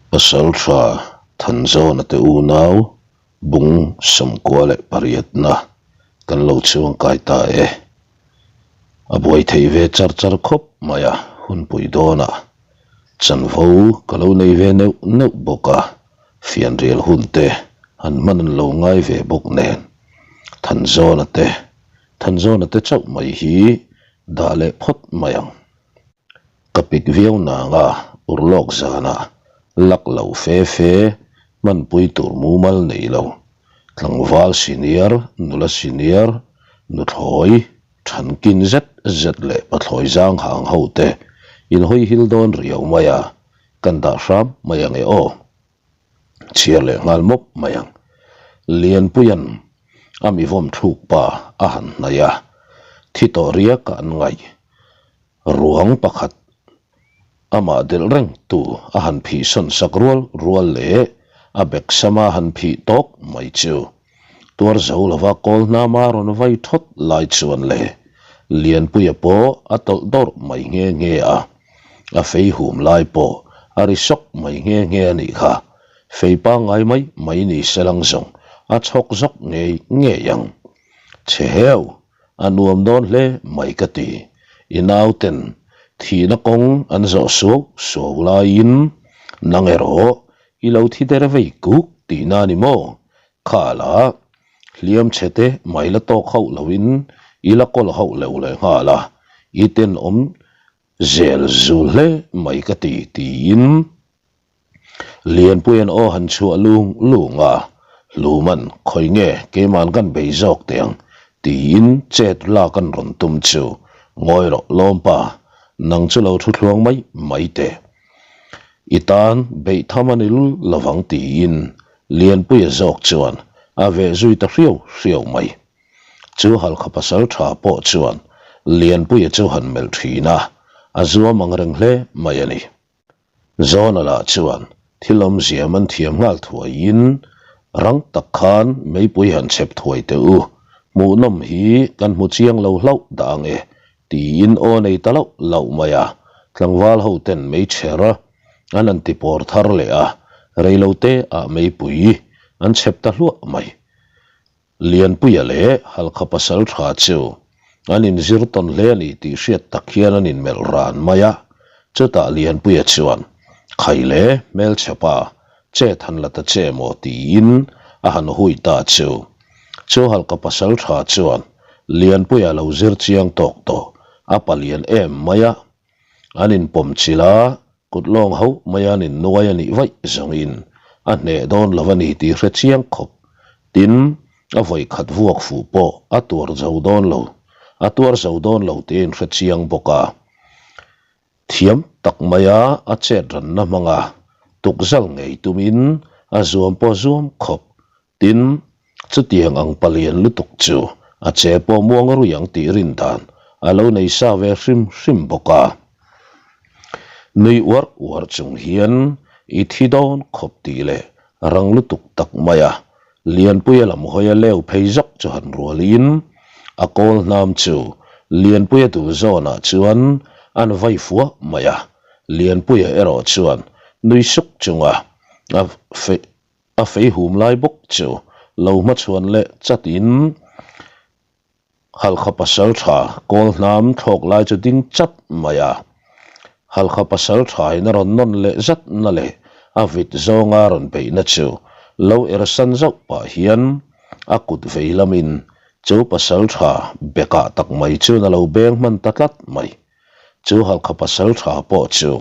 Pasalṭha Thanzawna te unau bung sawmkua leh pariatna kan lo chuangkai ta e. A buai thei ve char char khawp mai a, hunpui dawnah chanvo ka lo nei ve neuh neuh bawk a, fianrial hun te han hman an lo ngai ve bawk nen. Thanzawna te, Thanzawna te chauh mai hi dah leh phawt mai ang. Ka pik viau nanga urlawk zanah lak lo fe fe hmanpui tur mumal nei lo. Tlangval senior, nula senior, nuthlawi, thankin zet zet leh pathlawi zang hang ho te inhawi hil dawn riau mai a, kan dah hram mai ang e aw. Chhiar leh nghal mawp mai ang. Lianpuia'n a mi vawm thluk pa a han hnaih a, thi tawh riak a an ngaih. Ruang pakhat amah delh reng tu a han phih sawn sak rual rual leh a bek sama han phih tawk mai chu tuar zo lova kawl hnama rawn vai thawt lai chuan le Lianpuia pawh a tawlh dawrh mai nghe nghe a, a fei hum lai pawh a ri sawk mai nghe nghe a nih kha. Fei pangngai mai mai ni se lang zawng a chhawk zawk ngei ngei ang. Chhe heu! A nuam dawn hle mai ka ti. I nauten thihna kawng an zawh suau suau laiin nang erawh i lo thi der vei kuk tihna a ni maw? Kha la hliam chhe te mai la tawk hauh loin i la kawl hauh leuh leh nghal a, i tenawm zel zul hle mai ka ti tiin Lianpuia'n aw han chhuah lung lung a, Hluman, khawi nge keima'n kan bei zawk teh ang? tiin chet lak an rawn tum chu, Ngawi rawh lawmpa, nang chu lo thu thluang mai mai teh. I tan beih tham a ni lul lovang tiin Lianpuia zawk chuan a veh zui ta hriau hriau mai. Chu halkha pasal tha pawh chuan Lianpuia chu han melh thin a, a zuam ang reng hle mai a ni. Zawna lah chuan thil awmzia man thiam nghal thuaiin rang tak khan meipui han chhep thuai teh u, hmuhnawm hi kan hmu chiang lo hlauh dah ang e tiin aw nei ta loh loh mai a, tlangval ho ten meichher an han ti pawr thar leh a, reilote ah meipui an chhep ta hluah mai. Lianpuia leh Halkha pasal tha chu an inzir tawn hle a ni tih hriat tak hian an inmelh ran mai a. Chutah Lianpuia chuan, Khai le, hmelchhe pa, chet han la ta che maw? tiin a han hui ta chu. Chu Halkha pasal tha chuan Lianpuia lo zir chiang tawk tawh a palian em mai a. An inpawm chilh a, Kut lawng hauh mai a nin nuai a nih vaih zawngin a hneh dawn lo a ni tih hre chiang khawp. Tin, a vawi khat vuak fuh pawh a tuar zo dawn lo, a tuar zo dawn lo tih a inhre chiang bawk a. Thiam tak maia a chet ranna hmanga tukzal ngei tumin a zuam pawh zuam khawp. Tin, chutiang ang palian lutuk chu a che pawh muang rui ang tih rin dan a lo nei sa ve hrim hrim bawk a. Nui uar uar chung hian i thi dawn khawp tih leh rang lutuk tak mai a, Lianpuia lam hawia leu phei zawk chu han rualin a kawl hnam chu Lianpuia dul zawnah chuan an vai fuah mai a, Lianpuia erawh chuan nui suk chunga a A fei hum lai bawk chu lo hmachhuan leh chatin Halkha pasal tha kawl hnam thlawk lai chu ding chat mai a. Halkha pasal tha in a rawn nawn leh zat na leh a vit zawnga rawn beihna chu lo er san zauh pah hian a kut vei lamin chu pasal tha bekah tak mai chuan a lo beng hman ta tlat mai. Chu Halkha pasal tha pawh chu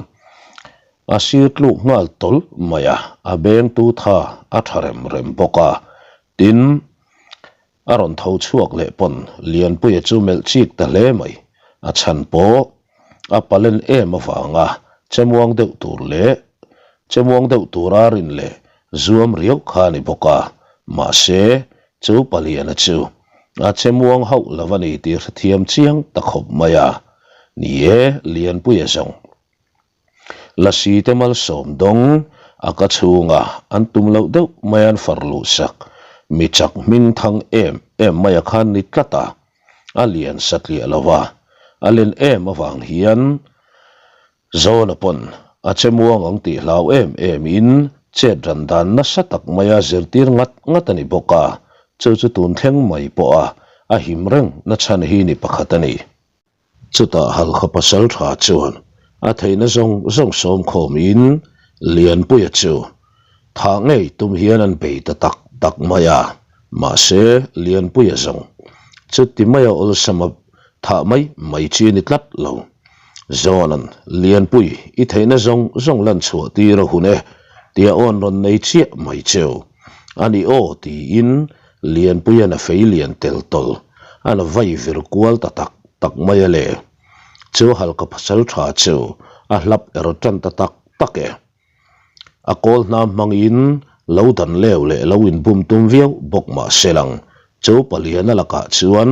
A sir tluk nghal tawlh mai a, a bengtu tha a tha rem rem bawk a. Tin, a rawn tho chhuak leh pawn Lianpuia chu melh chik ta hle mai. A chhan pawh a palen em avanga chemuang deuh tur leh chemuang deuh tura rin leh zuam riau kha a ni bawk a. Mahse, chu Paliana chu a chemuang hauh lo a ni tih hrethiam chiang ta khawp mai a. Ni e, Lianpuia zawng. Lasi te malsawm dawng a ka chhunga an tum loh deuh mai an far luh sak. Mi chak hming thang em em mai a khan ni tlat a, a lian satliah lo a, a len em avang hian Zawna pawn a che muang ang tih hlau em em in chet ran dan nasa tak maia zirtir ngat ngat a ni bawk a, chu chu tun thleng mai pawha a him reng na chhan hi ni pakhat a ni. Chutah Halkha pasal tha chuan a theihna zawng zawng sawm khawmin Lianpuia chu thah ngei tum hian an bei ta tak tak mai a, mahse Lianpuia zawng chuti maia awlsama thah mai mai chi a ni tlat lo. Zawnan, Lianpui, i theihna zawng zawng lan chhuah tir a hun e, tia awn rawn nei chiah mai cheu a ni aw tiin Lianpuia'n a fei lian tel tawlh a la vai vir kual ta tak tak mai a le. Chu halka pasal tha chu a hlap erawh tan ta tak tak e. A kawl hnam hmangin lo dan leu leh lo inbum tum viau bawk mah se lang chu paliana lakah chuan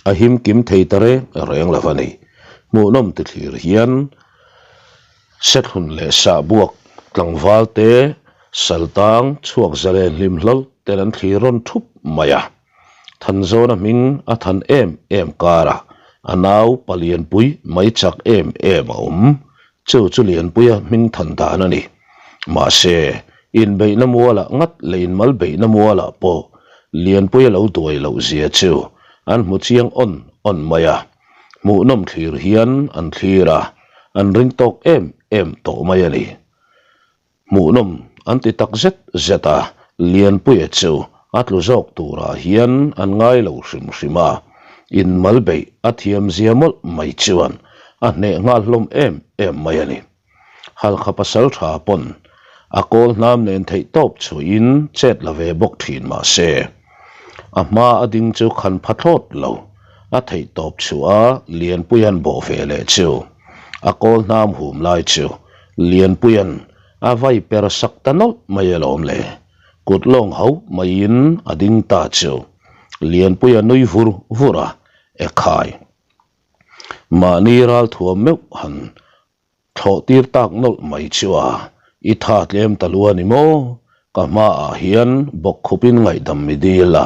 a him kim thei ta reng reng lo a ni. Hmuhnawm ti thlir hian Sethlun leh Sahbuak tlangval te Saltang chhuak zalen hlim hlawl ten an thlir rawn thup mai a. Thanzawna hming a than em em karah a nau palianpui mai chak em em a awm. Chu chu Lianpuia hming than dan a ni. Mahse, inbeihna mualah ngat leh inmal beihna mualah pawh Lianpuia lo duai loh zia chu an hmu chiang awn awn mai a. Hmuhnawm thlir hian an thlir a, an ring tawk em em tawh mai a ni. Hmuhnawm an ti tak zet zet a, Lianpuia chu a tlu zawk turah hian an ngai lo hrim hrim a, inmal beih a thiam zia mawlh mai chuan a hneh nghal hlawm em em mai a ni. Halkha pasal tha pawn a kawl hnam nen theih tawp chhuihin chet la ve bawk thin mah se, a hma a ding chu khan pha thlawt lo, a theih tawp chhuah a Lianpuia'n bawh ve leh chu a kawl hnam hum lai chu Lianpuia'n a vai per sak ta nawlh mai alawm le. Kut lawng hauh maiin a ding ta chu Lianpuia nui vur vur a, Ekhai. Mahni ralthuam meuh han thlawh tir tak nawlh mai chu a, i tha tlem ta lu a ni maw? Ka hmaah hian bawkkhupin ngaihdam mi dil a,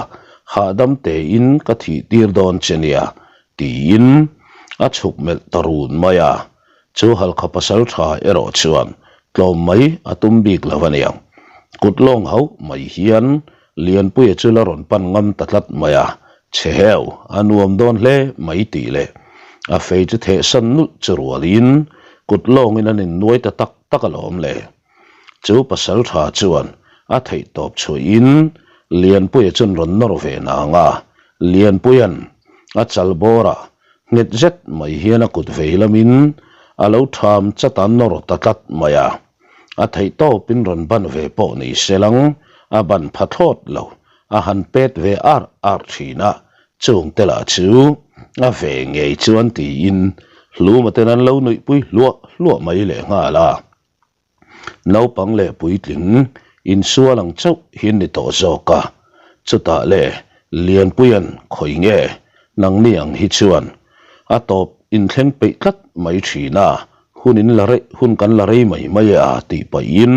hahdam tein ka thih tir dawn che nia, tiin a chhuk melh ta run mai a. Chu halkha pasal tha erawh chuan tlawm mai a tum bik lo a niang. Kut lawng hauh mai hian Lianpuia chu la rawn pan ngam ta tlat mai a, chhe heu, a nuam dawn hle mai tih leh a fei chu theh san nulh chu rualin kut lawngin an innuai ta tak tak alawm le. Chu pasal tha chuan a theih tawp chhuihin Lianpuia chuan rawn nawr ve nang a, Lianpuia'n a chal bawrah nghet zet mai hian a kut vei lamin a lo tham chat a nawr ta tlat mai a. A theih tawpin rawn ban ve pawh ni se lang, a ban pha thlawt lo, a han pet ve ar ar thin a, chung te lah chu a ve ngei chuan tiin Hluma ten an lo nuihpui hluah hluah mai leh nghal a. Naupang leh puitling insual ang chauh hi ni tawh zawk a, chutah le Lianpuia'n khawi nge nangni ang hi chuan a tawp inthleng peih tlat mai thin a, Hun in la rei, hun kan la rei mai mai a tih pahin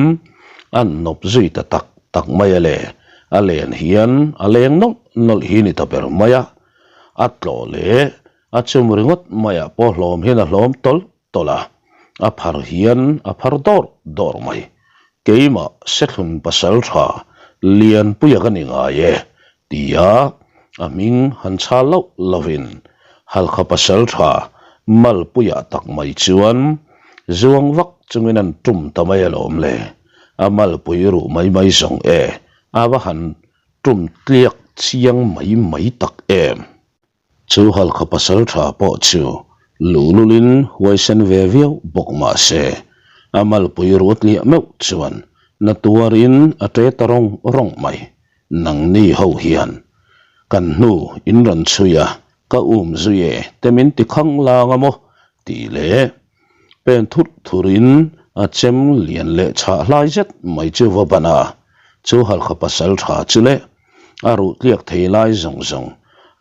an nawp zui ta tak tak mai a le. A len hian a leng nawlh nawlh hi ni ta ber mai a. A tlawh leh a chum ringawt maiah pawh hlawm hian a hlawm tawlh tawlh a, a phar hian a phar dawrh dawrh mai. Keimah Sethlun pasal tha Lianpuia ka ni ngai e tia a hming han chhal loh lovin Halkha pasal tha Malpuia tak mai chuan zuang vak chungin an tum ta mai alawm le, a malpui ruh mai mai zawng e, a va han tum tliak chiang mai mai tak em. Chu Halkha pasal tha pawh chu luhlulin huaisen ve viau bawk mah se, a malpui ruh tliah meuh chuan na tuarin a ṭe ta rawng rawng mai. Nangni ho hian kan hnu in rawn chhui a, ka um zui e te min ti khang lang a maw? tih leh pen thut thurin a chem lian leh chhah hlai zet mai chu va ban a, chu Halkha pasal tha chu leh a ruh tliak thei lai zawng zawng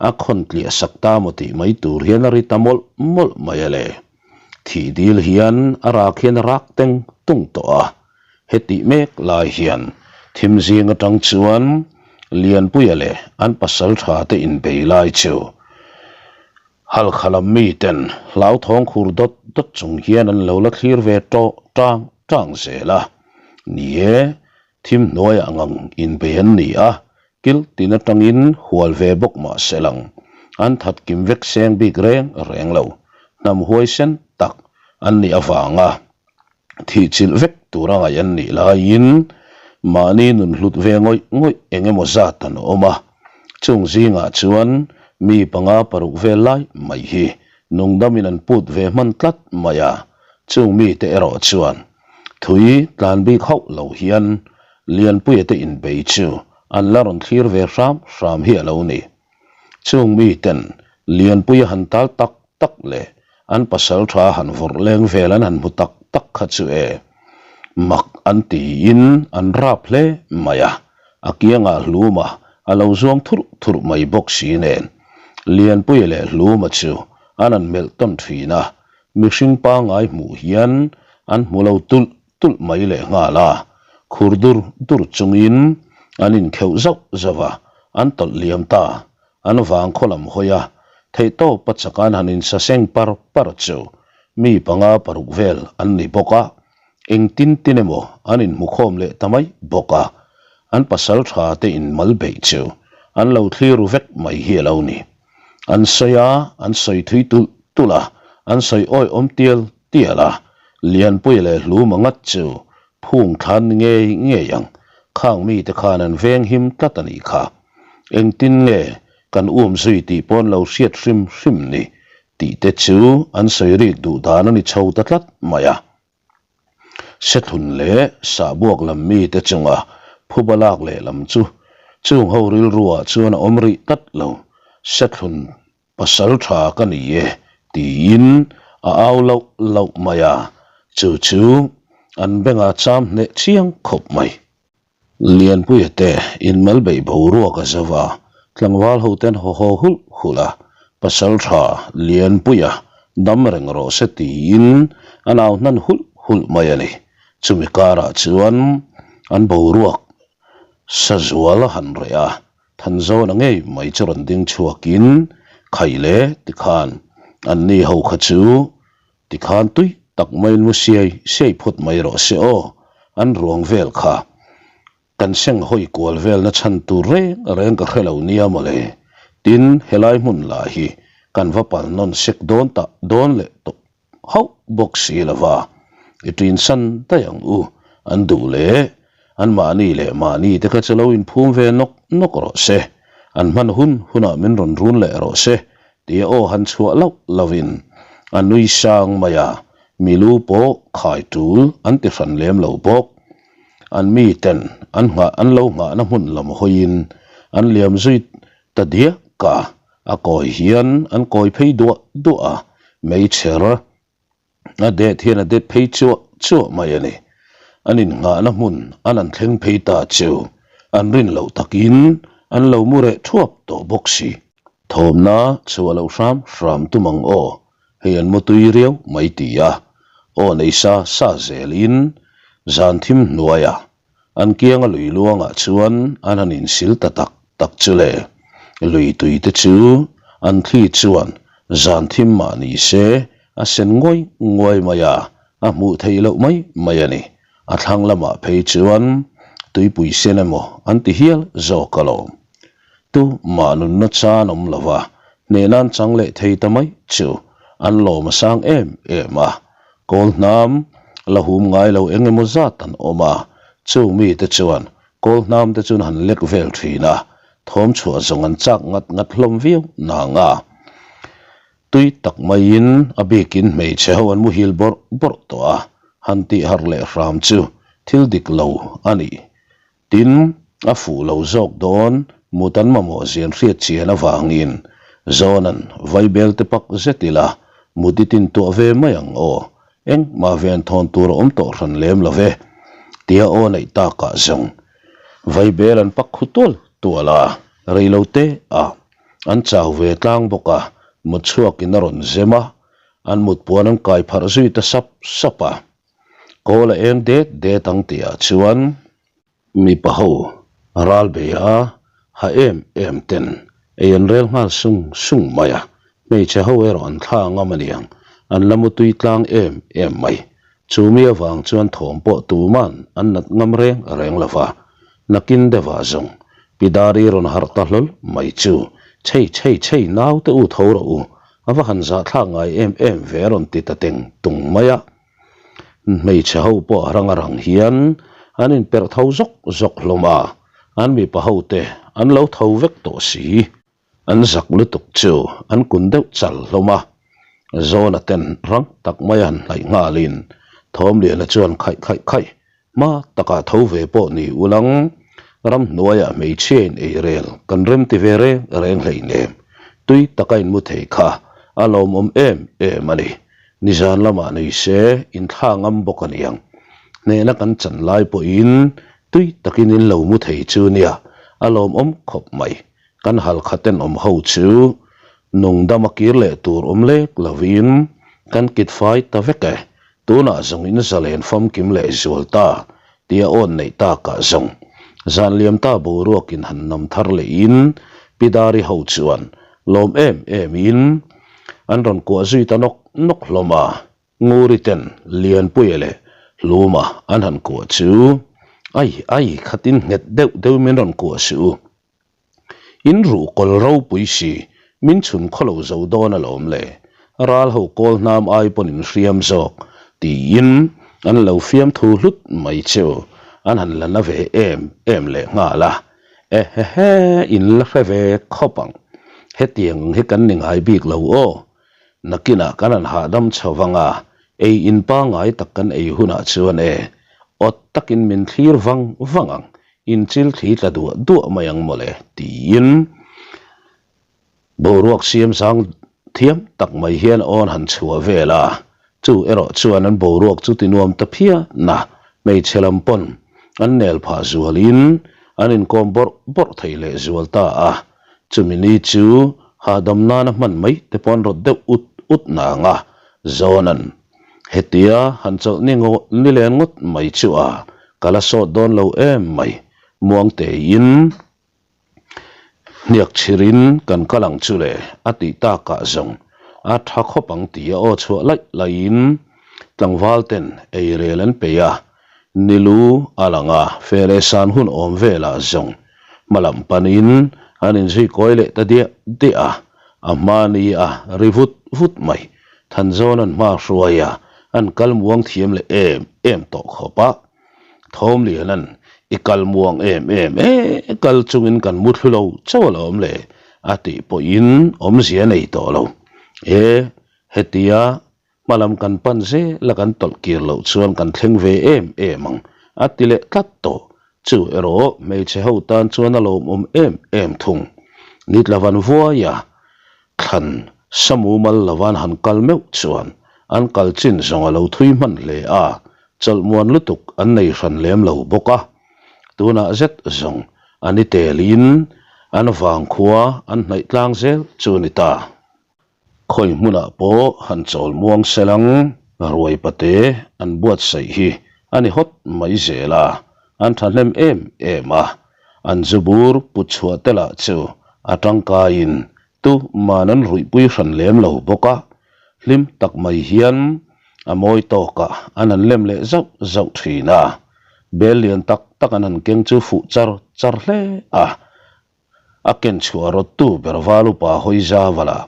a khawn tliah sak ta maw tih mai tur hian a ri ta mawlh mawlh mai a le. Thih dil hian a rak hian a rak teng tung tawh a, Hetih mek lai hian thim zing atang chuan Lianpuia leh an pasal tha te inbei lai chu Halkha lam miten hlauthawng khur dawt dawt chung hian an lo la thlir ve tawh tang tang zel a. Ni e, thim hnuaiah ngang inbei an ni a, kil tin atangin hual ve bawk mah se lang, an that kim vek seng bik reng reng lo, hnam huaisen tak an nih avanga thihchilh vek tura ngaih an nih laiin mahni nun hlut ve ngawih ngawih eng emaw zat an awm a, chung zingah chuan mi panga paruk vel lai mai hi nungdamin an put ve hman tlat mai a, chung mite erawh chuan thui tlan bik hauh lo hian Lianpuia te inbei chu an la rawn thlir ve hram hram hi a lo ni. Chung miten Lianpuia han tal tak tak leh an pasal tha han vawrh leng vel an han hmu tak tak kha chu e mak an tiin an rap hle mai a, a kiangah Hluma a lo zuang thurh thurh mai bawk si nen Lianpuia leh Hluma chu an han melh tawn thin a, mihring pangngai hmuh hian an hmu lo tulh tulh mai leh nghal a, khur dur dur chungin an inkheuh zauh zauh a, an tawlh liam ta. An vang khaw lam hawi a, theihtawp a chak an han insaseng par par chu mi panga paruk vel an ni bawk a, engtin tin emaw an inhmukhawm leh ta mai bawk a, an pasal tha te inmal beih chu an lo thlir ru vek mai hi a lo ni. An sawi a, an sawi thui tulh tulh a, an sawi awihawm tial tial a, Lianpuia leh Hluma ngat chu phung thlan ni ngei ngei ang, khang mite khan an veng him tlat a nih kha. Engtin nge kan um zui tih pawn lo hriat hrim hrim ni tih te chu an sawi rik duh dan a ni chho ta tlat mai a. Sethlun leh sahbuak lam mite chunga phuba lak leh lam chu chung ho rilruah chuan a awm rih tlat lo. Sethlun Pasal tha ka ni e tiin a au loh loh mai a, chu chu an bengah cham hneh chiang khawp mai. Lianpuia te inmal beih boruak a zo a, tlangval ho ten haw haw hulh hulh a, Pasal tha Lianpuia dam reng rawh se tiin an au hnan hulh hulh mai a ni. Chumi karah chuan an boruak sazual a han reh a, Thanzawna ngei mai chu rawn ding chhuakin Khaih le tikhan anni ho kha chu tikhan tui tak maiin mu siai siai phut mai rawh se aw, an ruang vel kha kan seng hawi kual velna chhan tur reng reng ka hre lo nia mawle. Tin, helai hmun lah hi kan va pal nawn sek dawn tah dawn leh tawh hauh bawk si lova, i ṭin san daih ang u, an duh leh anmahni leh mahni te kha chu lo inphum ve nawk nawk rawh se, an hman hun hunah min rawn run leh rawh se tia aw han chhuah loh lovin a nui sang mai a, mi lu pawh khai ṭul an ti hran lem lo bawk. An miten an nghah an lo nghahna hmun lam hawiin an liam zui ta diak a, a kawi hian an kawi phei duah duah a, meichher a det hian a det phei chuah chuah mai a ni. An innghahna hmun an an thleng phei ta chu an rin loh takin an lo mu reh thuap tawh bawk si. Thawmna chhuah loh hram hram tum ang aw, hei an mu tui riau mai ti a, aw nei sa sa zelin zan thim hnuaiah An kianga lui luangah chuan an han insil ta tak tak chu le. Lui tui te chu an thli chuan zan thim mah ni se a sen nguai nguai mai a, a hmuh theih loh mai mai a ni. A thlang lamah phei chuan tuipui sen emaw an ti hial zawk alawm. Tu mah nunna chan awm lo va, hnehna an chang leh thei ta mai chu an lawm a sang em em a. Kawl hnam la hum ngai lo eng emaw zat an awm a, chung mite chuan kawl hnam te chuan han lek vel thin a, thawm chhuah zawng an chak ngat ngat hlawm viau nang a. Tui tak maiin a bikin hmeichhe ho an muhil bawrh bawrh tawh a, han tih harh leh hram chu thil dik lo a ni. Tin, a fuh lo zawk dawn, mut an mamawh zian hriat chian avangin Zawnan vaibel te pak zet ila mut i tin tuah ve mai ang aw, engmah ven thawn tur a awm tawh hran lem lo ve, tia aw neih takah zawng vaibel an pak khu tual tual a, rei lo te a an chau ve tlang bawk a, mut chhuakin a rawn zem a, an mut puan an kai pharh zui ta sap sap a. Kawl a eng det det ang tihah chuan mipa ho ral bei a ha em em ten ei an rel nghal sung sung mai a, hmeichhe ho erawh an thla ngam aniang. An la mutui tlang em em mai. Chu mi avang chuan thawm pawh tuman an nat ngam reng reng lo va. Nakin deuhah zawng Pi Dari rawn harh ta hlawl mai chu, Chhei chhei chhei naute u tho rawh u, a va han zahthlak ngai em em ve a rawn ti ta teng tung mai a. Hmeichhe ho pawh a rang a rang hian an inperh tho zawk zawk hlawm a, an mipa hote an lo tho vek tawh si. An zak lutuk chu an kun deuh chal hlawm a, Zawna ten rang tak mai a han hnaih nghalin Thawmliana chuan khaih khaih khaih hma takah tho ve pawh ni ulang ramhnuaiah hmeichhia in ei rel kan rem ti ve reng reng hleinem tui taka in mu thei kha a lawmawm em em a ni. Nizan lamah nei se inthla ngam bawk a niang. Hnehna kan chan lai pawhin tui takin in lo mu thei chu nia a lawmawm khawp mai. Kan halkha tenawm ho chu nungdam a kir leh tur awm lek lovin kan kit fai ta vek e, tunah zawng in zalen famkim leh zual ta tia awn neih takah zawng zan liam ta boruakin han nam thar lehin Pi Dari ho chuan lawm em em in an rawn kuah zui ta nawk nawk hlawm a. Nguri ten Lianpuia leh Hluma an han kuah chu ai ai khatin nghet deuh deuh min rawn kuah suh u. In ruh kawl ropui si, min chhun khaw lo zo dawn alawm le, ral ho kawl hnam ai pawn in hriam zawk, tiin an lo fiamthu hlut mai chu an han la na ve em em leh nghal a, Ehehe, in la hre ve khawp ang, hetiang ang hi kan ni ngai bik lo aw, nakinah kan han hahdam chho vang a, ei in pangngai tak kan ei hunah chuan e, awt takin min thlir vang vang ang, In chil thli tla duah duah mai ang mawle, tiin boruak siam zang thiam tak mai hian awn han chhuah vel a. Chu erawh chuan an boruak chu ti nuam ta phian a, hmeichhe lam pawn an nel phah zualin an inkawm bawrh bawrh thei leh zual ta a. Chumi ni chu hahdam nana hman mai te pawn rawt deuh ut ut nang a, Zawnan Hetia han chawlh ni ni len ngawt mai chu a, ka la sawt dawn lo em mai. Muangteiin hniak chhirin kan kal ang chu le a tih takah zawng a tha khawp ang tia aw chhuah laih laihin tlangval ten ei rel an peih a, nilu a lang a, fe leh san hun awm velah zawng hmalam panin an inzui kawi leh ta diah diah a, a hma ni a ri vut vut mai. Thanzawn an hma hruai a, an kal muang thiam leh em em tawh khawp a. Thawmliana'n, I kal muang em em e, kal chungin kan mu thlu lo chauh alawm le, a tih pawhin awmzia nei tawh lo. E, hetia hmalam kan pan zel a kan tawlh kir loh chuan kan thleng ve em em ang, a ti leh tlat tawh. Chu erawh hmeichhe ho tan chuan a lawmawm em em thung. Nitlavan vuai a, Thlan Samu mal lovan han kal meuh chuan an kal chin zawng a lo thui hman hle a, chawlhmuan lutuk an nei hran lem lo bawk a. Tunah zet zawng a ni telin an vangkhua an hnaih tlang zel chu a ni ta. Khawi hmunah pawh han chawl muang selang ruai pate an buatsaih hi a ni hawt mai zel a, an thahnem em em a. An zu bur put chhuah te lah chu a tangkaiin tu man an ruihpui hran lem lo bawk a, hlim tak mai hian a mawi tawkah an han lem leh zauh zauh thin a, bel lian tak tak an han keng chu fuh char char hle a. A ken chhuah rawttu ber val upa hawi za valh a,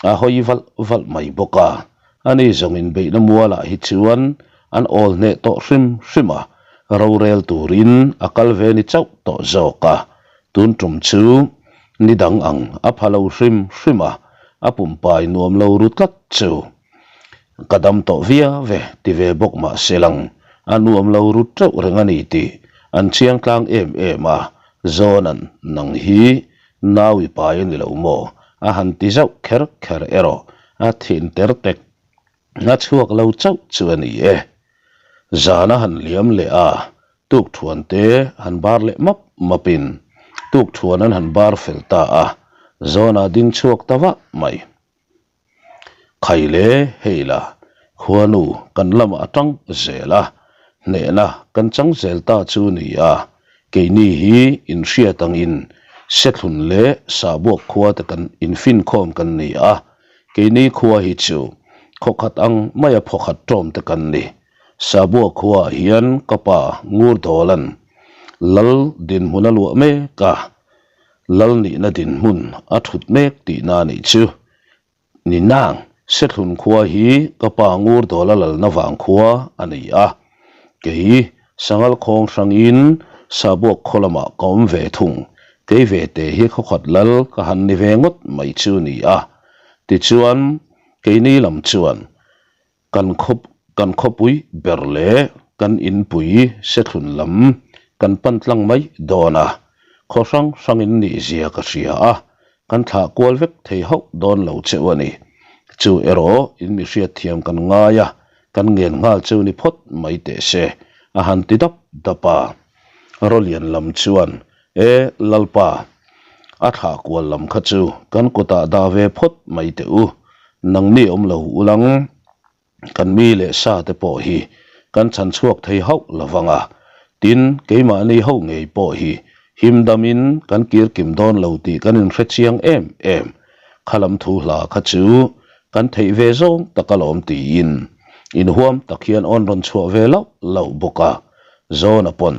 a hawi valh valh mai bawk a. Ani zawng inbeihna mualah hi chuan an awl hneh tawh hrim hrim a, rorel turin a kal ve ni chauh tawh zawk a. Tun tum chu ni dang ang a pha lo hrim hrim a, a pumpai nuam lo ru tlat chu. Ka dam tawh viau ve ti ve bawk mah se lang a nuam lo ru teuh reng a ni tih an chiang tlang em em a, Zawnan nang hi nau i pai a ni lo maw? a han ti zauh kher kher erawh a thin ter tek a chhuak lo chauh chu a ni e. Zan a han liam leh a, tukthuan te han bar leh map mapin tukthuan an han bar fel ta a, Zawna ding chhuak ta vah mai. Khai le, hei la, khuanu kan lamah a tang zel a, hnehna kan chang zel ta chu ni a, keini hi inhriat angin Sethlun leh Sahbuak khua te kan infinkhawm kan ni a, keini khua hi chu. Khawkhat ang maia phawkhat ṭawm te kan ni. Sabua khuaah hian ka pa Ngurdawla'n Lal dinhmun a luah mek a, Lal nihna dinhmun a ṭhut mek tihna a nih chu. Ni nang, Sethlun khua hi ka pa Ngurdawla lalna vang khua a ni a. Kei Sangal khawng hrangin Sabuak khaw lamah ka awm ve thung. Kei ve te hi khawkhat lal ka han ni ve ngawt mai chu ni a. Tichuan, keini lam chuan Kan khaw kan khawpui ber leh kan inpui sethlun lam kan pan tlang mai dawn a, khaw hrang hrangin nih zia ka hria a, kan thlah kual vek thei hauh dawn lo cheu a ni. Chu erawh in mi hriatthiam kan ngai a, kan ngen nghal cheu ni phawt mai teh se, a han ti dap dap a. Rawlian lam chuan, E Lalpa, a thlah kual lam kha chu kan kutah dah ve phawt mai teh u, nangni awm lo ulang, kan mi leh sa te pawh hi kan chhan chhuak thei hauh lo vang a, tin keimahni ho ngei pawh hi him damin kan kir kim dawn lo tih kan inhre chiang em em, kha lam thu hla kha chu kan theih ve zawng tak alawm tiin inhuam tak hian awn rawn chhuah ve lauh lauh bawk a. Zawna pawn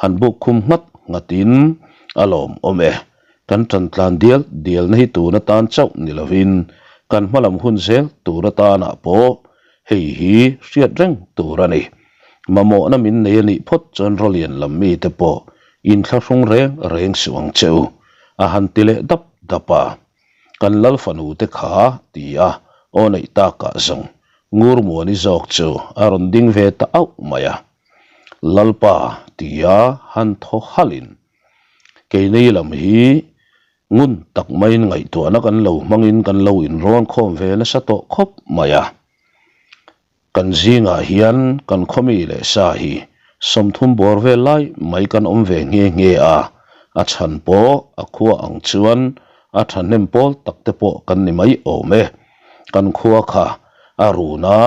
han buk khum nghat nghatin a lawm awm e. Kan tan tlan dial dialna hi tun atan chauh ni lovin kan hmalam hun zel tur atanah pawh hei hi hriat reng tur a ni. Mamawhna min nei a nih phawt chuan Rawlian lam mite pawh inthlahrung reng reng suh ang che u, a han ti leh dap dap a. Kan lal fanu te kha ti a aw neih takah zawng Ngurmuani zawk chu a rawn ding ve ta auh mai a. Lalpa tia han thaw halhin keini lam hi ngun tak maiin ngaihtuahna kan lo hmangin kan lo inrawn khawm ve nasa tawh khawp mai a. Kan zingah hian kan khawmi leh sa hi 30 bawr vel lai mai kan awm ve nghe nghe a, a chhan pawh a khua ang chuan a thahnem pawl tak te pawh kan ni mai awm e. Kan khua kha a run a.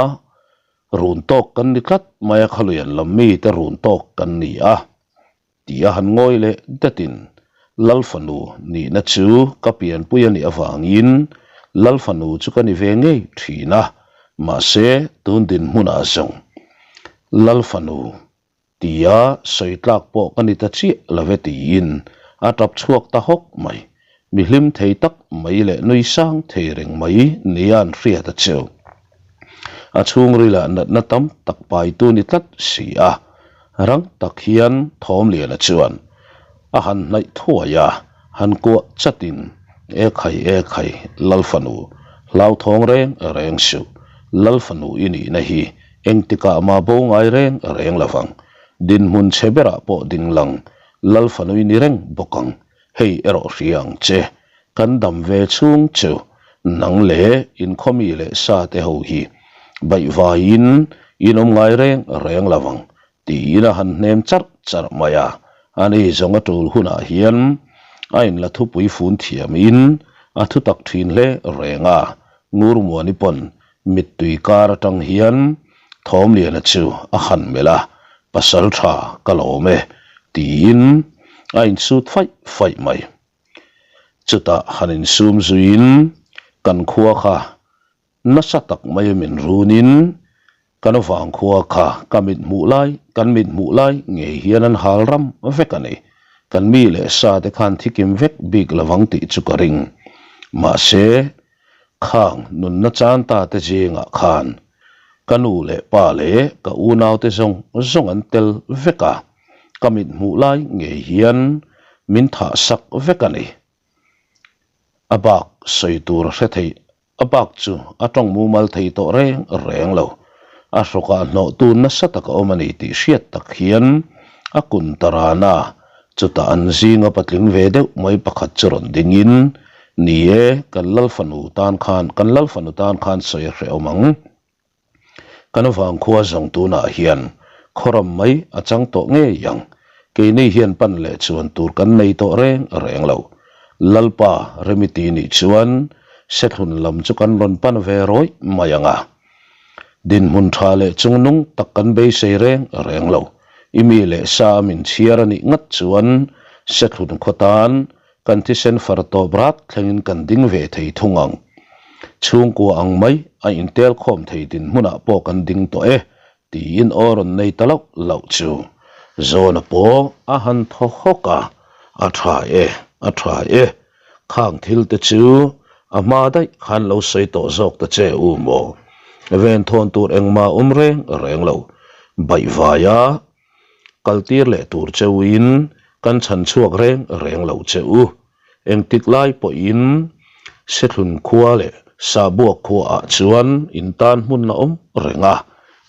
Run tawk kan ni tlat mai a khaluian lam mite run tawk kan ni a ti a han ngawi leh detin Lalfanu nihna chu ka pianpui a nih avangin Lalfanu chu ka ni ve ngei thin a, mahse tun dinhmunah zawng Lalfanu Tia sawi tlak pawh ka ni ta chiah lo ve tiin a tap chhuak ta hawk mai. Mi hlim thei tak mai leh nui sang thei reng mai nia an hriat a cheu. A chhungrilah natna tam tak paitu ni tlat si a, rang tak hian Thawmliana chuan a han hnaih thuai a, han kuah chatin, E khai, e khai, Lalfanu, hlauthawng reng reng suh, Lalfanu i nihna hi Engtikah mah bo ngai reng reng lo vang. Dinhmun chhe berah pawh ding lang Lal fanui ni reng bawk ang. Hei erawh hria ang che. Kan dam ve chhung chu nang leh inkhawmi leh sa te ho hi baihvaiin in awm ngai reng reng lo vang tiin a han hnem charh charh mai a. Ani zawng a tul hunah hian a inla thupui fun thiamin a thutak thin hle reng a. Ngurmuani pawn Mittui kar atang hian Thawmliana chu a han melh a, Pasal tha ka lawm e, tiin a insut faih faih mai. Chutah han insum zuiin kan khua kha nasa tak mai min runin kan vangkhua kha ka mit hmuh lai, kan mit hmuh lai ngei hian an hal ram vek a ni. Kan mi leh sa te khan thikim vek bik lovang tih chu ka ring. Mahse, Khang nunna chan ta te zingah khan ka nu leh pa leh ka unaute zawng zawng an tel vek a, ka mit hmuh lai ngei hian min thah sak vek a ni. A bak sawi tur a hre thei, a bak chu a tawng mumal thei tawh reng reng lo. A hrawkah hnawhtu nasa tak a awm a ni tih hriat tak hian a kun ta ran a, Chutah an zinga patling ve deuh mai pakhat chu rawn dingin, Ni e, kan Lalfanu tan khan, kan Lalfanu tan khan sawi a hrehawm ang. Kan vangkhua zawng tunah hian khawram mai a chang tawh ngei ang. Keini hian pan leh chuan tur kan nei tawh reng reng lo. Lalpa Remiti nih chuan Sethlun lam chu kan rawn pan ve rawih mai ang a. Dinhmun tha leh chungnung tak kan beisei reng reng lo. I mi leh sa a min chhiar a nih ngat chuan Sethlun khaw tan kan thisen far tawp rat thlengin kan ding ve thei thung ang. Chhungkua ang mai a intel khawm thei dinhmunah pawh kan ding tawh e, tiin aw rawn nei ta loh loh chu. Zawna pawh a han thaw hawk a, A tha e, a tha e, khang thil te chu a hma daih khan lo sawi tawh zawk ta che u maw? Venthawn tur engmah awm reng reng lo, baihvaia kaltir leh tur cheuin kan chhan chhuak reng reng lo che u. Engtik lai pawhin Sethlun khua leh Sahbuak khuaah chuan in tan hmun a awm reng a,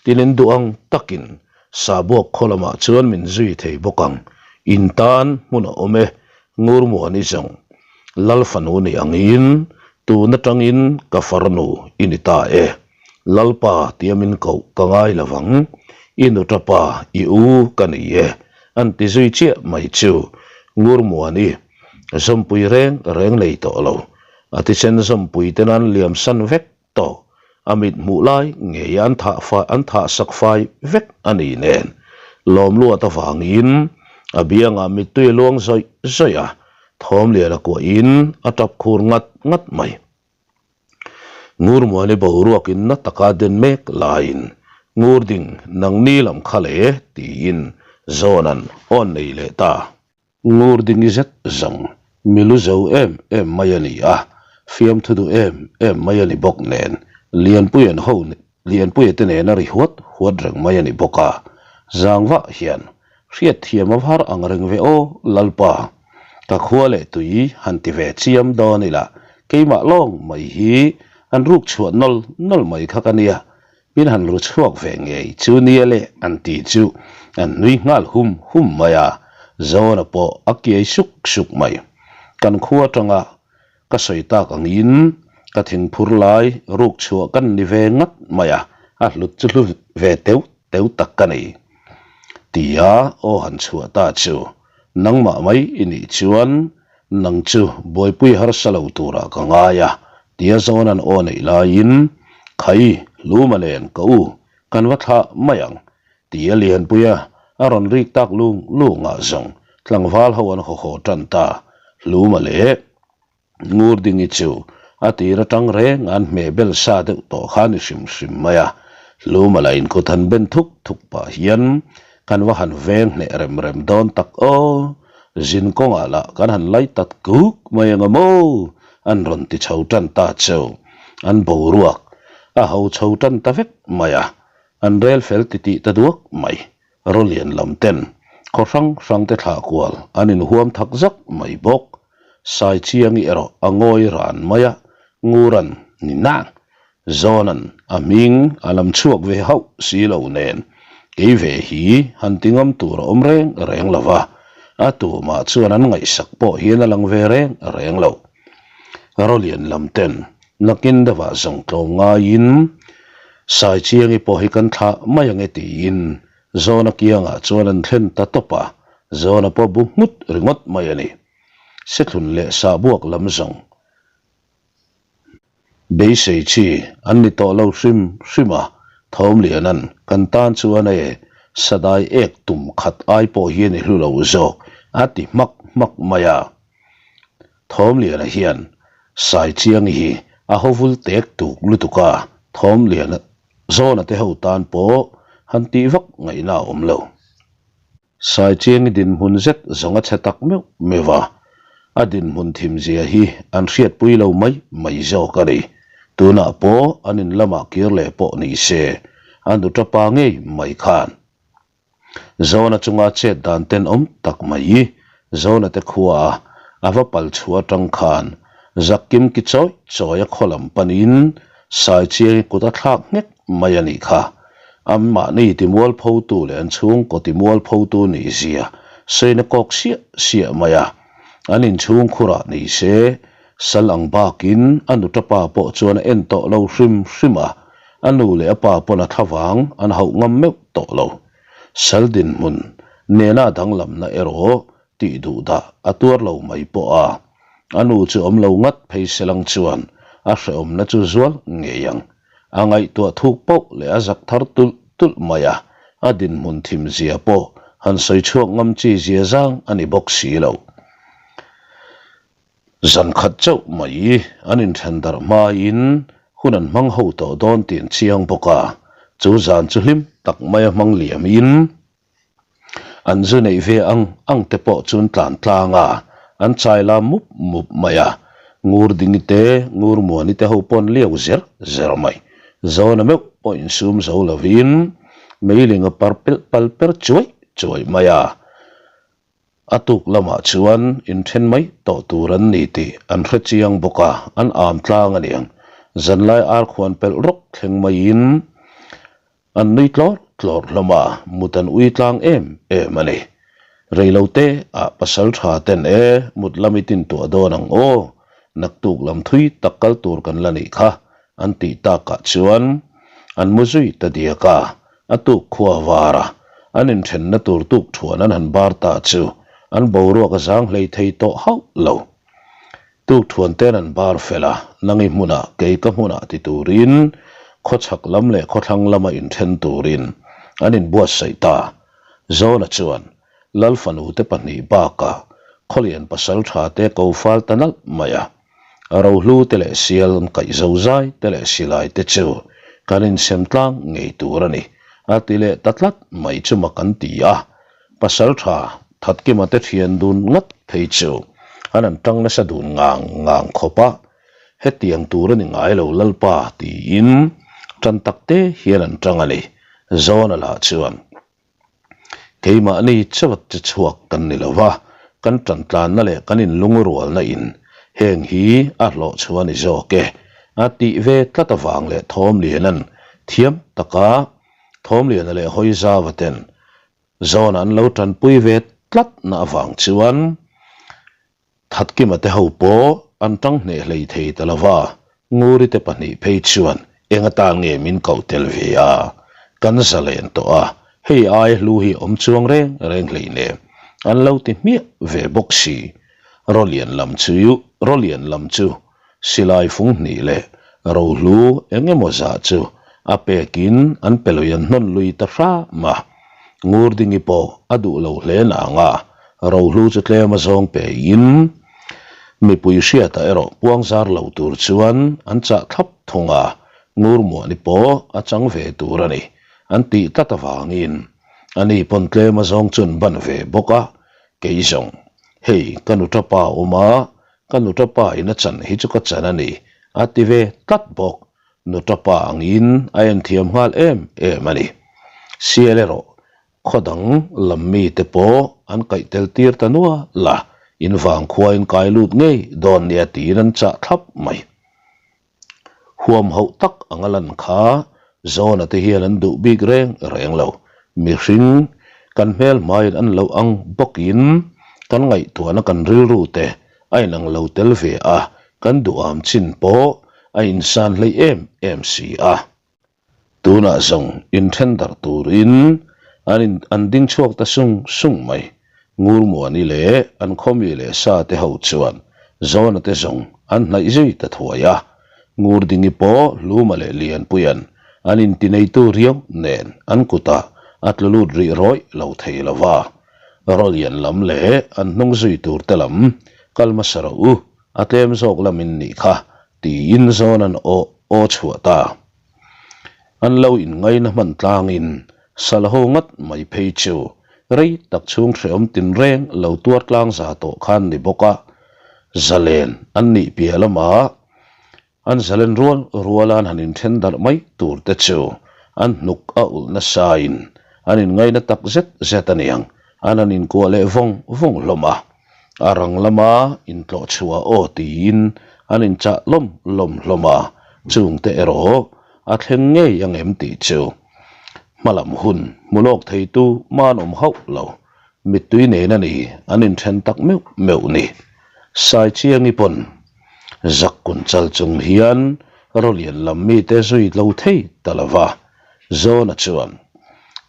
tin in duh ang takin Sahbuak khaw lamah chuan min zui thei bawk ang. In tan hmun a awm e, Ngurmuani zawng Lal fanu ni angin tun atangin ka farnu i ni ta e. Lalpa tia min koh ka ngai lo vang, i nutapa i u ka ni e, an ti zui chiah mai chu Ngurmuani zawmpui reng reng nei tawh lo. A thisen zawmpui ten an liam san vek tawh, a mit hmuh lai ngei an thah fai an thah sak fai vek a ni nen lawmluat avangin a biangah mittui a luang zawih zawih a, thawmlian a kuahin a tap khur ngat ngat mai. Ngurmuani boruakin na taka den mek laiin, Ngurding, nangni lam kha le, tiin Zawna'n awn nei leh ta. Ngurdingi zet zawng mi lu zo em em mai a ni a, fiamthu duh em em mai a ni bawk nen, Lianpuia'n ho Lianpuia te nen a ri huat huat reng mai a ni bawk a, zang vah hian hriatthiam a var ang reng ve aw Lalpa, ka khua leh tui han ti ve chiam dawn ila, keimah lawng mai hi an ruk chhuah nawl nawl mai kha ka nia, min han ru chhuak ve ngei chu nia le an ti chu an nui nghal hum hum mai a, Zawna pawh a kiai suk suk mai. Kan khua atanga Ka sawi tak angin ka thingphur lai ruk chhuah kan ni ve ngat mai a, a hlut chu hlu ve teuh teuh tak ka ni. Tia aw han chhuah ta chu, nangmah mai i nih chuan nang chu buaipui harsa lo turah ka ngai a, tia Zawna'n aw neih laiin, Khai, Luma nen ka u, kan va thlah mai ang, Ti a Lianpuia a rawn rik tak lung lungah zawng tlangval ho an haw haw tan ta. Hluma leh Ngurdingi chu a tir atang reng an hmeh bel sa deuh tawh kha a ni hrim hrim mai a. Hluma lah in kut han ben thuk thuk pah hian kan va han veng hneh rem rem dawn tak aw. Zin kawngah lah kan han lai tat kuk mai anga maw an rawn ti chho tan ta chu an boruak a ho chho tan ta vek mai a. An rel fel titih ta duak mai. Rawlian lam ten khaw hrang hrang te thlah kual an inhuam thak zak mai bawk. Saichiangi erawh a ngawi ran mai a, Nguran ni nang. Zawnan a hming a lam chhuak ve hauh si lo nen kei ve hi han ti ngam tur a awm reng reng lo va, a tumah chuan an ngaihsak pawh hian a lang ve reng reng lo. Rawlian lam ten Nakin deuhah zawng tlawm ngaiin Saichiangi pawh hi kan thlah mai ang e tiin Zawna kiangah chuan an thlen ta tawp a, Zawna pawh bu nghut ringawt mai a ni. Sethlun leh sahbuak lam zawng beisei chi an ni tawh lo hrim hrim a, Thawmliana'n kan tan chuan e sadai ek tum khat ai pawh hian i hlu lo zawk a ti hmak hmak mai a. Thawmliana hian Saichiangi hi a hovul tek tuk lutuk a, Thawmliana zawna te ho tan pawh han tih vak ngaihna a awm lo. Saichiangi dinhmun zet zawng a chhe tak meuh meuh a, a dinhmun thim zia hi an hriatpui lo mai mai zawk a ni. Tunah pawh an in lamah kir leh pawh ni se, a nuṭa pa ngei mai khan Zawna chunga chet dan tenawm tak mai Zawna te khua a a va pal chhuah atang khan Zakkim ki chawi chawi a khaw lam panin Saichiangi kut a thlak nghek mai a nih kha. Anmahni timualphotu leh an chhungkaw timualphotu nih zia sawiin a kawk siah siah mai a. An inchhungkhurah ni se sal ang bakin a nutapa pawh chuan a en tawh lo hrim hrim a, a nu leh a pa pawn a thlavang an hauh ngam meuh tawh lo. Sal dinhmun nena danglamna erawh tih duh dah a tuar lo mai pawh a, a nu chu awm lo ngat phei selang chuan a hrehawmna chu zual ngei ang. A ngaihtuah thuk poh leh a zak thar tulh tulh mai a, a dinhmun thim zia pawh han sawi chhuak ngam chi zia zang a ni bawk si lo. Zan khat chauh mai an inthen darh hmain. Hun an hmang ho tawh dawn tih an chiang bawk a, chu zan chu hlim tak maia hmang liamin an zu neih ve ang ang te pawh chu an tlan tlang a, an chai lam mup mup mai a. Ngur Dingi te, Ngur Muani te ho pawh an liau zer zer mai. Zawna meuh pawh insum zo lovin meiling a par pelh pal per chuaih chuaih mai a. A tuk lamah chuan inthen mai tawh tur an ni tih an hre chiang bawk a, an am tlang a niang. Zanlai ar khuan pelh rawk thleng maiin an nui tlawr tlawr hlawm a, mut an ui tlang em em a ni. Reilote ah pasal tha ten e, mut lam i tin tuah dawn ang aw, naktuk lam thui tak kal tur kan la nih kha, an tih takah chuan an mu zui ta diak a, A tuk khua var a, an inthenna tur tuk thuan an han bar ta chu an boruak a zang hlei thei tawh hauh lo. Tuk thuan ten an bar fel a, nangi hmunah kei ka hmunah ti turin khawchhak lam leh khawthlang lama inthen turin an inbuatsaih ta. Zawna chuan Lal fanute pahnih bakah khawlian pasal tha te ko fal ta nalh mai a. Rohlu te leh sial an kaih zo zai te leh silai te chu kan insem tlang ngei tur a ni, a ti leh ta tlat mai chu mak an ti a. Pasaltha Thatkima te thian dun ngat phei chu an han tang nasa dun ngang ngang khawp a, hetiang tur a ni ngai lo Lalpa tiin tan tak te hian an tang a ni, Zawna lah chuan. Keimahni chawt che chhuak kan ni lo va, kan tantlanna leh kan inlungrualna in heng hi a hlawh chu a ni zawk e, a tih ve tlat avang leh Thawmliana'n thiam taka Thawmliana leh Hawizava ten zawn an lo tanpui ve tlatna avang chuan Thatkima te ho pawh an tang hneh hlei thei ta lo va, Nguri te pahnih phei chuan eng atan nge min koh tel ve a, kan zalen tawh a, hei ai hlu hi awm chuang reng reng hlei nen an lo ti hmiah ve bawk si. Rolian lam chu Rolian lam chu silai fung hnih leh rohlu eng emaw zah chu a pekin an pe lui an hnawn lui ta hram a. Ngurdingi pawh a duh lo hle nang a, rohlu chu tlem a zawng pein mipui hriatah erawh puang zar lo tur chuan an chah thlap thung a, Ngurmuani pawh a chang ve tur a ni an tih tlat avangin ani pawn tlem a zawng chu an ban ve bawk a, kei zawng hei ka nuṭa pa awm a, Ka nuṭa pa in a chan hi chu ka chan a ni, a ti ve tlat bawk. Nuṭa pa angin a enthiam nghal em em a ni. Sial erawh khaw dang lam mite pawh an kaih tel tir ta nual a, in vangkhua in kai lut ngei dawn nia tiin an chah thlap mai. Huam hauh tak anga lan kha Zawna te hian an duh bik reng reng lo. Mihring kan hmel hmaiin an lo ang bawkin kan ngaihtuahna kan rilru te a inang lo tel ve a, kan duham chin pawh a insan hleih em em si a. Tunah zawng inthen darh turin an in an ding chhuak ta sung sung mai. Ngurmuani leh an khawmi leh sa te ho chuan Zawna te zawng an hnaih zui ta thuai a. Ngurdingi pawh Hluma leh Lianpuia'n an intineitu riau nen an kutah a tlu lut rih rawih lo thei lo va. Rawlian lam leh an hnung zui tur te lam kal hmasa rawh u, a tlem zawk lamin nih kha tiin Zawna'n aw aw chhuah ta. An lo inngaina hman tlangin sal ho ngat mai phei chu rei tak chhung hrehawm tinreng lo tuar tlang za tawh khan ni bawk a, zalen an nih piah lamah an zalen rual ruala an han inthen darh mai tur te chu an hnuk a ulh nasain an inngaina tak zet zet a niang, an han inkuah leh vawng vawng hlawm a. A rang lama intlawh chhuah aw tiin an inchah lawm lawm hlawm a, chungte erawh a thleng ngei ang em tih chu hmalam hun hmu lawk theitu man awm hauh lo. Mittui nen a ni an inthen tak meuh meuh ni. Saichiangi pawn zak kun chal chung hian Rolian lam mite zui lo thei ta lo va, Zawna chuan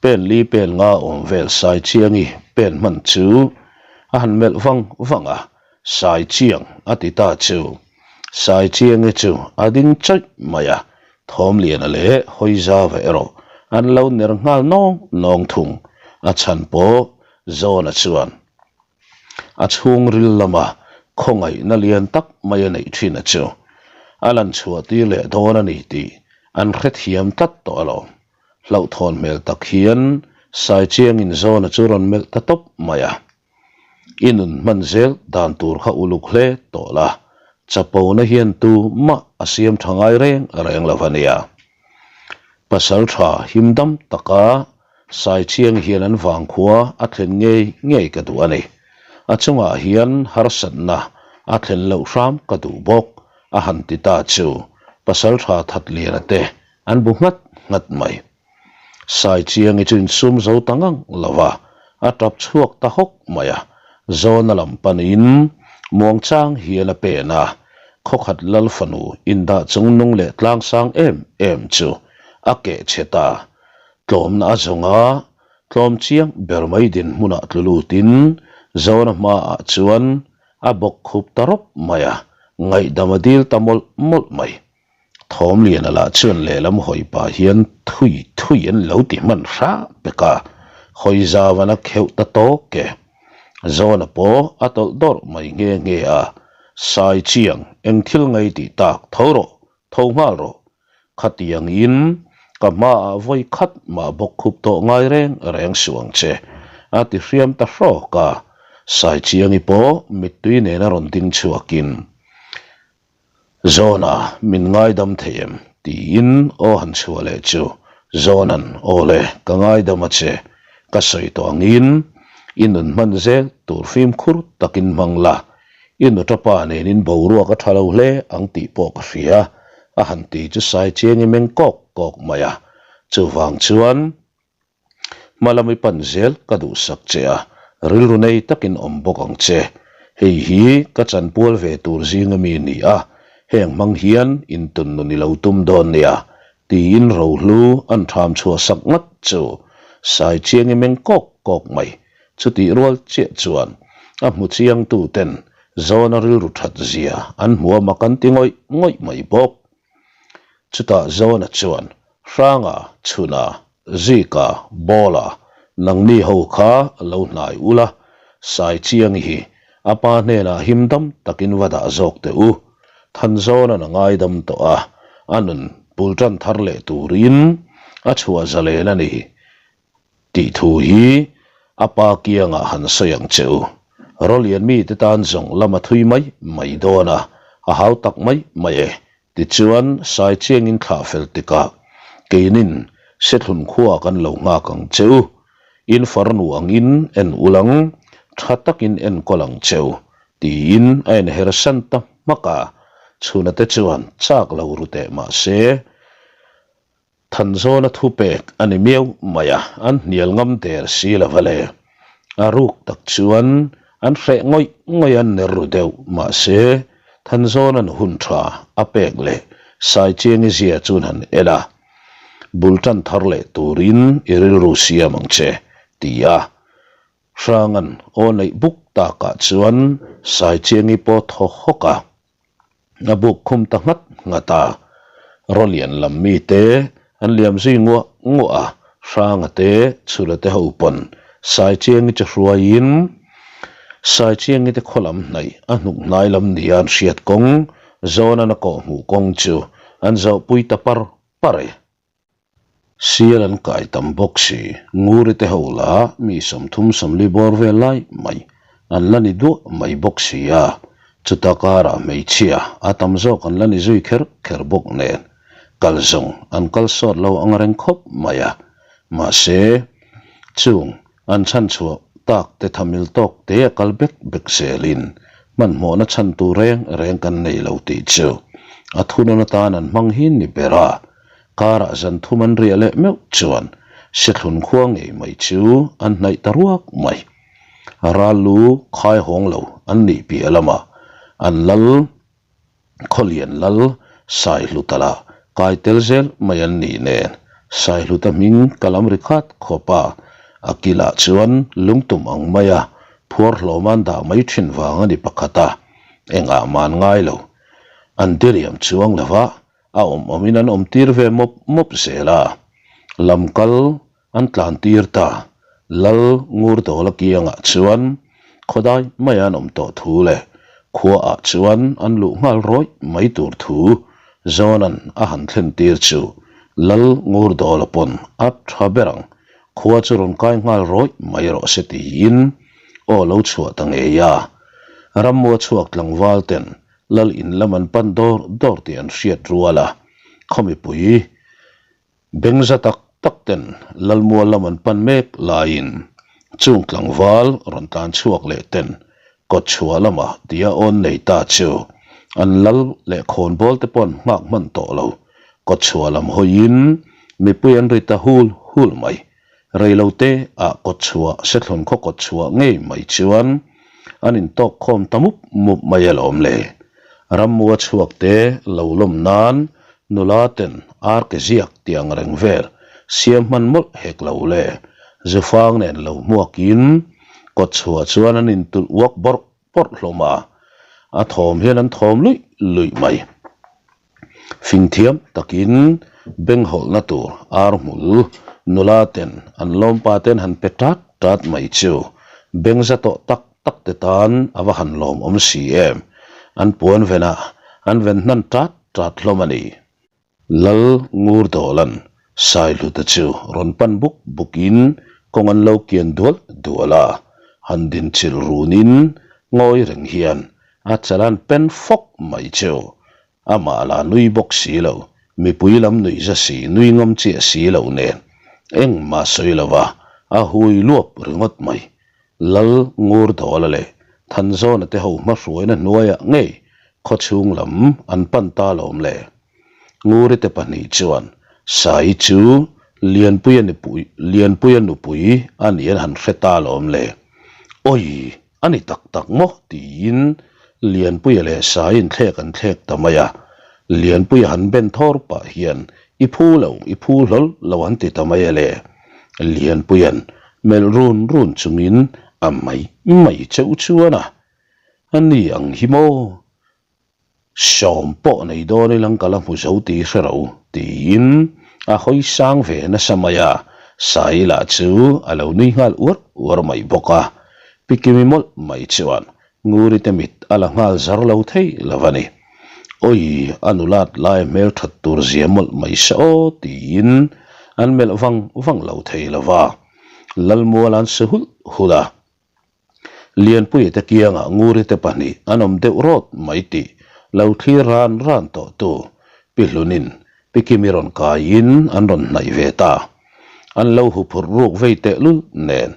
pen li pen nga awm vel Saichiangi pen hman chu a han melh vang vang a, Saichiang a ti ta chu. Saichiangi chu a ding chawih mai a, Thawmliana leh Hawizava erawh an lo ner nghal nawng nawng thung. A chhan pawh Zawna chuan a chhungril lama khawngaihna lian tak mai a neih thin a chu. a lan chhuah tir leh dawn a ni tih an hrethiam tlat tawh alawm. Hlauhthawn hmel tak hian Saichiangin Zawna chu rawn melh ta tawp mai a. I nun hman zel dan tur kha uluk hle tawh la, chapona hian tu mah a siam tha ngai reng reng lo a nia. Pasal tha him dam taka Saichiang hian an vangkhua a thlen ngei ngei ka duh a ni. A chungah hian harsatna a thlen loh hram ka duh bawk, a han ti ta chu Pasal tha Thatliana te an bu nghat nghat mai. Saichiangi chu insum zo ta ngang lo va, a tap chhuak ta hawk mai a. Zawna lam panin muangchang hian a pen a, khawkhat lal fanu indah chung nung leh tlangsang em em chu a keh chhe ta. Tlawmna a zawng a, tlawm chiang ber mai dinhmunah tlu lutin Zawna hmaah chuan a bawk khup ta rawp mai a, ngaihdam a dil ta mawlh mawlh mai. Thawmliana lah chuan lehlam hawi pah hian thui thui an lo ti hman hrah pek a, hawi zau an a kheuh ta tawk e. Zawna pawh a tawlh dawrh mai nghe nghe a, Sai chiang, eng thil ngei tih tak, tho rawh, tho nghal rawh. Khatiang in ka hmaah vawi khat mah bawk khup tawh ngai reng reng suh ang che, a ti hriam ta hrawk a. Sai chiangi pawh mittui nena rawn ding chhuakin, Zawna min ngaidam thei em? tiin aw han chhuah leh chu Zawna'n aw le, ka ngaidam a che, ka sawi tawh angin i nun hman zel tur fimkhur takin hmang la, i nuṭa pa nenin boruak a ṭha lo hle ang tih pawh ka hria, a han ti chu Saichiangi meng kawk kawk mai a, chuvang chuan Hma lam i pan zel ka duhsak che a, rilru nei takin awm bawk ang che. Hei hi ka chanpual ve tur zinga mi ni a, heng hmang hian intun nun i lo tum dawn nia, tiin rohlu an ṭham chhuah sak ngat chu Saichiangi meng kawk kawk mai. Chutih rual chiah chuan a hmu chiangtu ten Zawna rilru ṭhat zia an hmu a mak an ti ngawih ngawih mai bawk. Chutah Zawna chuan Hranga, Chhuna, Zika, Bawla, nangni ho kha lo hnai ula, Saichiangi hi a pa hnenah him dam takin va dah zawk teh u. Thanzawna'n a ngaidam tawh a, a nun bul tan thar leh turin a chhuah zalen a ni. Tih thu hi a pa kiangah han sawi ang che u. Rawlian mite tan zawng lam a thui mai mai dawn a, a hau tak mai mai e. Tichuan, Saichiangin thlah fel tikah keinin Sethlun khua kan lo nghak ang che u. In farnu angin en ulang, tha takin enkawl ang che u, tiin a inhersan ta hmak a. Chhuna te chuan chak lo ru teh mah se, Thanzawna thupek a ni miau mai a, an hnial ngam der si lo va le. A ruk tak chuan an hreh ngawih ngawih a ner ru deuh, mahse Thanzawna'n hun tha a pek leh Saichiangi zia chuan han en a, Bul tan thar leh turin i rilru siam ang che, ti a. Hranga'n aw neih buk takah chuan Saichiangi pawh thaw hawk a. A buk khum ta nghat nghat a, Rawlian lam mite an liam zui nguah nguah a, Hranga te Chhula te ho pawn Saichiangi chu hruaiin Saichiangi te khaw lam hnaih a hnuk hnai lam nia an hriat kawng Zawnan a kawhhmuh kawng chu an zawhpui ta par par e. Sial an kai tam bawk si, Nguri te ho la mi 30 sawmli bawr vel lai mai an la ni duah mai bawk si a, chuta karah hmeichhia a tam zawk an la ni zui kher kher bawk nen kal zawng an kal sawt lo ang reng khawp mai a, mahse chung An chhan chhuah tak te thamil tawk te a kal bek bek zelin hmanhmawhna chhan tur reng reng kan nei lo tih chu a thunawn atan an hmang hin ni ber a, karah zan thum an riah leh meuh chuan Sethlun khua ngei mai chu an hnaih ta ruak mai. Ral lu khai hawng lo an nih piah lamah an lal Khawlian lal Saihluta lah kai tel zel mai an nih nen Saihluta hming ka lam ri khat khawp a, a kilah chuan lungtum ang maia phuar hlawm an dah mai thin vang a ni pakhat a, engah man ngai lo. An diriam chuang lo va, a awm awmin an awm tir ve mawp mawp zel a, lam kal An tlan tir ta. Lal Ngurdawla kiangah chuan khawdai mai an awm tawh thu leh khuaah chuan an luh nghal rawih mai tur thu. Zawnan a han thlen tir chu Lal Ngurdawla pawn a tha ber ang, khua chu rawn kai nghal rawih mai rawh se tiin aw lo chhuah ta ngei a. Rammua chhuak tlangval ten Lal in lam an pan dawr dawr tih an hriat rual a, khaw mipui Bengza tak tak ten Lalmual lam an pan mek laiin chung tlangval rawn tlan chhuak leh ten kawtchhuah lama tia awn nei ta chu an lal leh khawnbawl te pawh an nghak hman tawh lo. Kawtchhuah lam hawiin mipui an ri ta hul hul mai. Reilote ah kawtchhuah Sethlun khaw kawtchhuah ngei mai chuan an intawk khawm ta mup mup mai alawm le. Rammua chhuak te lo lawm nan nula ten ar ke ziak tih ang reng vel siam hman mawlh hek lo le. Zufang nen lo hmuakin kawtchhuah chuan an intulh uak bawrh bawrh hlawm a, a thawm hian an thawm luih luih mai. Fingthiam takin beng hawlhna tur ar hmul nula ten an lawmpa ten han pe tat tat mai chu beng za tawh tak tak te tan a va han lawmawm si em. An puan venah an ven hnan tat tat hlawm a ni. Lal Ngurdawlan Saihluta chu rawn pan buk bukin kawng an lo kian dual dual a, han din chilh runin ngawi reng hian a chalan pen fawk mai chu amah la nui bawk si lo, mipui lam nuih za si nui ngam chiah si lo nen engmah sawi lova a hui luap ringawt mai. Lal Ngurdawla leh Thanzawna te ho hmahruaina hnuaiah ngei khawchhung lam an pan ta lawm le. Nguri te pahnih chuan Sai chu Lianpuia nupui Lianpuia nupui a nih an han hre ta lawm le. Awi! A ni tak tak maw? tiin Lianpuia leh Saiin thlek an thlek ta mai a. Lianpuia han ben thawr pah hian I phu lo, i phu hlawl lo an ti ta mai a le. Lianpuia'n melh run run chungin a mai mai cheuh chuan a, A ni ang hi maw? Sawm pawh nei dawn ilang ka la hmu zo tih hre ro, tiin a hawi sang ve nasa mai a, Sai lah chu a lo nui nghal uar uar mai bawk a. Pi Kimi mawlh mai chuan Nguri te mit a la nghal zar lo thei lo a ni. Awi, a nulat lai hmel that tur zia mawlh mai se aw, tiin an melh vang vang lo thei lo va. Lalmual an si hulh hulh a. Lianpuia te kiangah Nguri te pahnih an awm deuh rawt mai tih lo thlir ran ran tawh tu Pi Hlunin Pi Kimi rawn kaiin an rawn hnaih ve ta. An lo huphurh ruk vei tehlul nen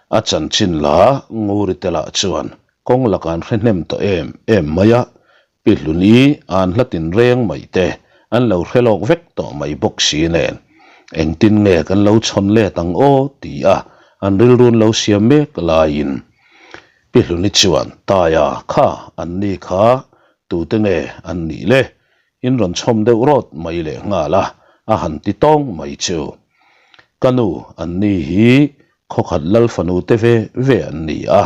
a chanchin la Nguri te lah chuan kawng lakah an hre hnem tawh em em mai a, Pi Hluni an hla tinreng mai te an lo hre lawk vek tawh mai bawk si nen, engtin nge kan lo chhawn let ang aw ti a an rilrun lo siam mek laiin Pi Hluni chuan Taia kha an ni kha tute nge an nih le? In rawn chhawm deuh rawt mai leh nghal a, a han ti tawng mai chu. Ka nu an ni hi Khawkhat lal fanu te ve ve an ni a,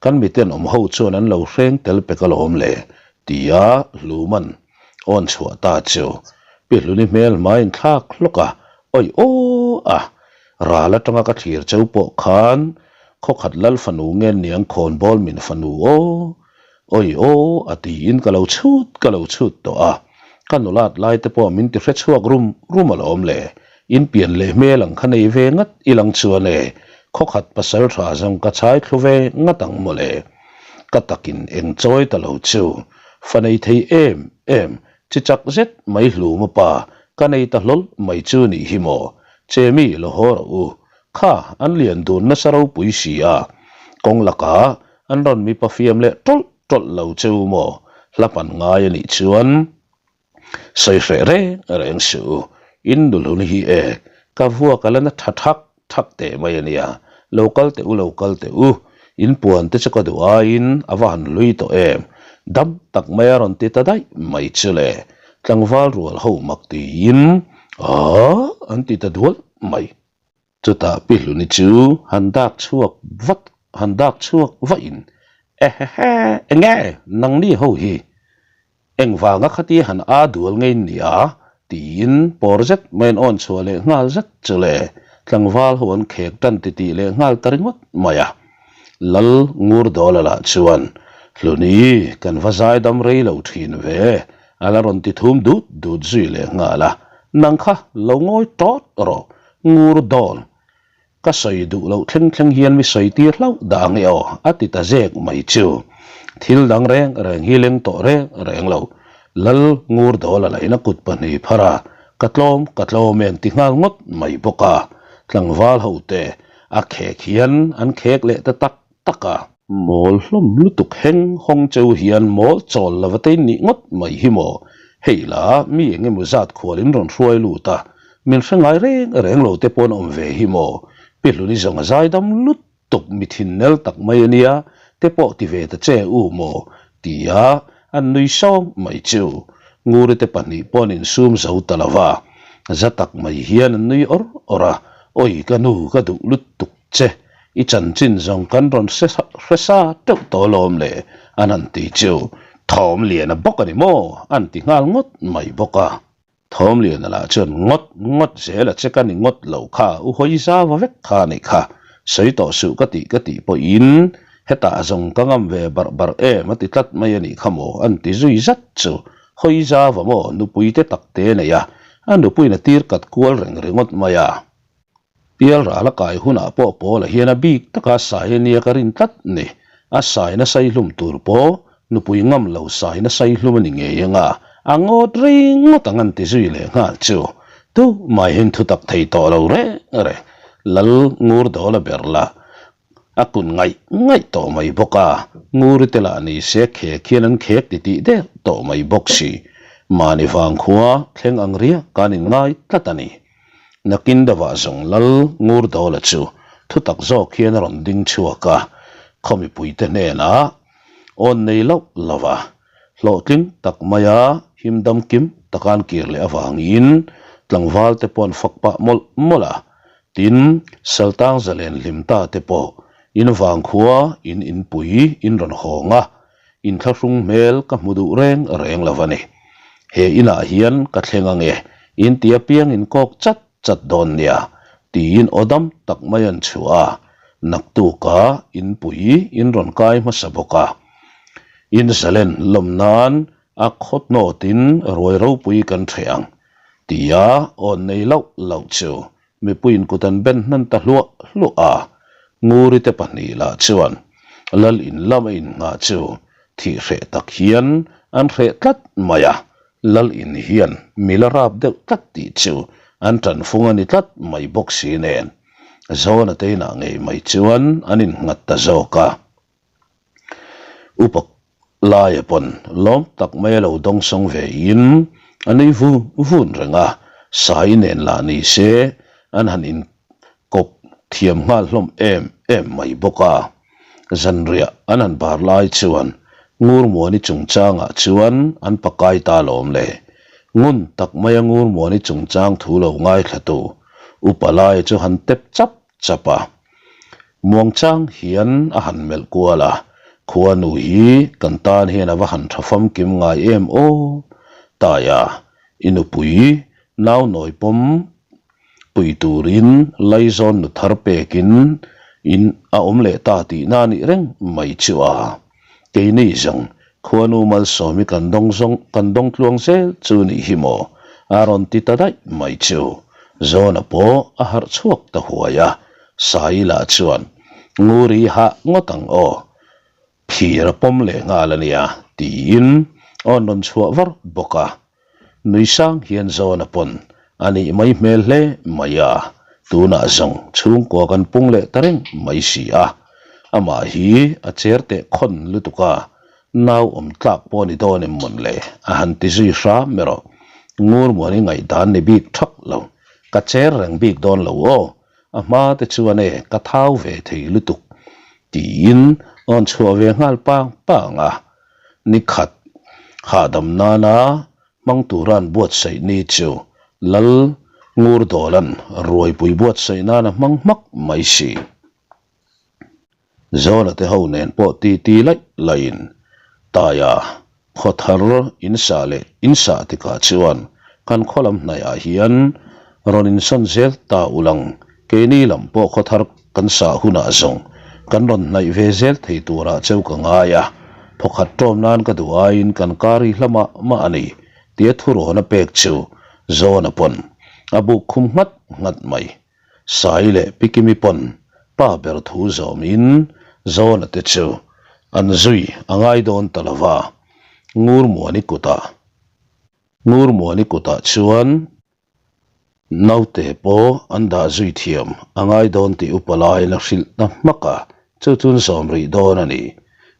kan miten awm ho chuan an lo hreng tel pek alawm le, tia Hluman awn chhuah ta chu Pi Hluni hmel hmaiin thlak hlawk a, Awi aw a, ral atanga ka thlir cheu pawh khan khawkhat lal fanu nge niang khawnbawl min fanu aw, Awi aw a tiin ka lo chhut ka lo chhut tawh a, ka nulat lai te pawh min ti hre chhuak rum rum alawm le, in pian leh hmel ang kha nei ve ngat i lang chuan e, khawkhat pasal tha zawng ka chhai thlu ve ngat ang mawle. Ka takin eng chawi ta lo chu, fa nei thei em em, chi chak zet mai hlum a pa ka nei ta hlawl mai chu nih hi maw, che mi lo haw rawh u, kha an lian dun nasa ropui si a, kawng lakah An rawn mipa fiam leh tawlh tawlh lo che u maw? Hla pan ngai a nih chuan sawi hreh reng reng suh u. In nulhun hi e, ka vuak a la na tha thak thak teh mai a nia. Lo kal teh u, lo kal teh u. In puan te chu ka duh aiin a va han hlui tawh em. Dam tak mai a rawn ti ta daih mai chu le. Tlangval rual ho mak tiin, Aah! an ti ta dual mai. Chutah Pi Hluni chu han dak chhuak vat han dak chhuak vahin, Ehehe, enge nangni ho hi? Engvanga khati han a dual ngei nia? tiin pawr zet mai an awn chhuah leh nghal zet chu le, tlangval ho an khek tan titih leh nghal ta ringawt mai a. Lal Ngurdawla lah chuan, Hluni, kan va zaidam rei lo thin ve. A la rawn ti thum dut dut zui leh nghal a, Nang kha lo ngawi tawt rawh, ngur dawn. Ka sawi duh loh thleng thleng hian mi sawi tir hlauh dah ang e aw, a ti ta zek mai chu. Thil dang reng reng hi leng tawh reng reng lo. Lal ngur dawl a laihna kut pahnih phar a, Ka tlawm, ka tlawm em ti nghal ngawt mai bawk a. Tlangval ho te a khek hian an khek leh ta tak tak a. Mawl hlawm lutuk heng hawng cheu hian mawl chawl lova te in nih ngawt mai hi maw? Hei la, mi eng emaw zat khual in rawn hruai lut a, min hre ngai reng reng lo te paw'n awm ve hi maw? Pi Hluni zawng a zaidam lutuk mi thinnel tak mai a nia te pawh ti ve ta che u maw? Tia an nui sawng mai chu. Nguri te pahnih paw'n insum zo ta lo va, za tak mai hian an nui awr awr a, Awi ka nu ka duh lutuk che, i chanchin zawng kan rawn hre sa teuh tawh alawm le, an han ti chu Thawm Liana bawk a ni maw? an ti nghal ngawt mai bawk a. Thawm Liana lah chuan ngawt ngawt zel a che ka ni ngawt lo kha, u hawi zau va vek kha a nih kha, sawi tawh suh ka tih ka tih pawhin hetah zawng ka ngam ve barh barh em a ti tlat mai a nih kha maw an ti zui zat chu hawi zau va maw nupui te tak te nei a, a nupuiin a tir kat kual reng ringawt mai a. Pial ral a kai hunah pawh Paula hian a bik taka sai a nia ka rin tlat ni. A sai nasa i hlum tur pawh nupui ngam lo sai nasa i hlum a ni ngei anga a ngawt rei ngawt ang an ti zui leh nghal chu. Tu maihin thutak thei tawh lo reng reng. Lal ngur dawl a ber la. A kun ngaih ngaih tawh mai bawk a, Nguri te lah ni se khek hian an khek ti tih der tawh mai bawk si. Mahni vangkhua thleng ang riak kan inngai tlat a ni. Nakin deuhah zawng Lal Ngurdawla chu thutak zawk hian a rawn ding chhuak a, khaw mipuite hnenah awn nei loh lo va, hlawhtling tak maia himdam kim taka an kir leh avangin tlangval te pawh an fak pah mawlh mawlh a, tin, Saltang zalen hlim ta te pawh in vangkhua in inpui in rawn hawng a, Inthlahrung hmel ka hmu duh reng reng lo a ni. He inah hian ka thleng ange, in ti apiang in kawk chat chat dawn nia, tiin aw dam tak mai an chhuah a, naktuka inpui in rawn kai hmasa bawk a. In zalen lawm nan a khawt nawtin ruai ropui kan ṭheh ang, tia awn nei loh loh chu Mipuiin kut an ben hnan ta hluah hluah a, Nguri te pahnih lah chuan Lal in lama innghah chu thih hreh tak hian an hreh tlat mai a, Lal in hian mi la rap deuh tlat tih chu an ṭanfung a ni tlat mai bawk si nen Zawna te inah ngei mai chuan an innghat ta zawk a. Upa laia pawn lawm tak mai a lo dawngsawng ve in a nui vun vun reng a, Sai nen lah ni se an han inkawp thiam nghal hlawm em em mai bawk a. Zanriah an han bar lai chuan Ngurmuani chungchangah chuan an pakai ta lawm le. Ngun tak maia Ngurmuani chungchang thu lo ngaithlatu Upa laia chu han tep chap chap a. Muangchang hian a han melh kual a, Khuanu hi kan tan hian a va han tha famkim ngai em aw? Taia, i nupui nau nawi pawm pui turin Laizawn nu thar pekin in a awm leh ta tihna a nih reng mai chu a. Keini zawng Khuanu Malsawmi kan dawng zawng kan dawng tluang zel chu nih hi maw? A rawn ti ta daih mai chu. Zawna pawh a harh chhuak ta huai a, Sai lah chuan, Nguri hah ngawt ang aw, phir a pawm leh nghal a nia, tiin awn rawn chhuah var bawk a. Nui sang hian Zawna pawn a nih mai hmel hle mai a, tunah zawng chhungkua kan pung leh ta reng mai si a. Amah hi a cher teh khawn lutuk a, nau awm tlak pawh a ni dawn em mawn le, a han ti zui hram erawh. Ngurmuani ngaihdan ni bik thak lo, ka cher reng bik dawn lo aw, A hma te chuan e ka thau ve thei lutuk tiin awn chhuah ve nghal pang pang a, nikhat hahdam nana hmang tura an buatsaih ni chu Lal Ngurdawla'n ruaipui buatsaih nana hmang hmak mai si. Zawna te ho nen pawh titi laih laihin Taia khaw thar in sah leh in sah tikah chuan kan khaw lam hnaihah hian rawn insawn zel ta ulang keini lam pawh khaw thar kan sah hunah zawng kan rawn hnaih ve zel thei turah cheu ka ngai a, thawkhat tawm nan ka duh aiin kan kar hi hla mah mah a ni. tia thurawn a pek chu Zawna pawn a buk khum nghat nghat mai. Sai leh Pikimi pawn pa ber thu zawmin Zawna te chu an zui a ngai dawn ta lo va, Ngurmuani kutah Ngurmuani kutah chuan Naute pawh an dah zui thiam a ngai dawn tih upa laiin a hrilh ta hmak a, chu chuan zawm rih dawn a ni.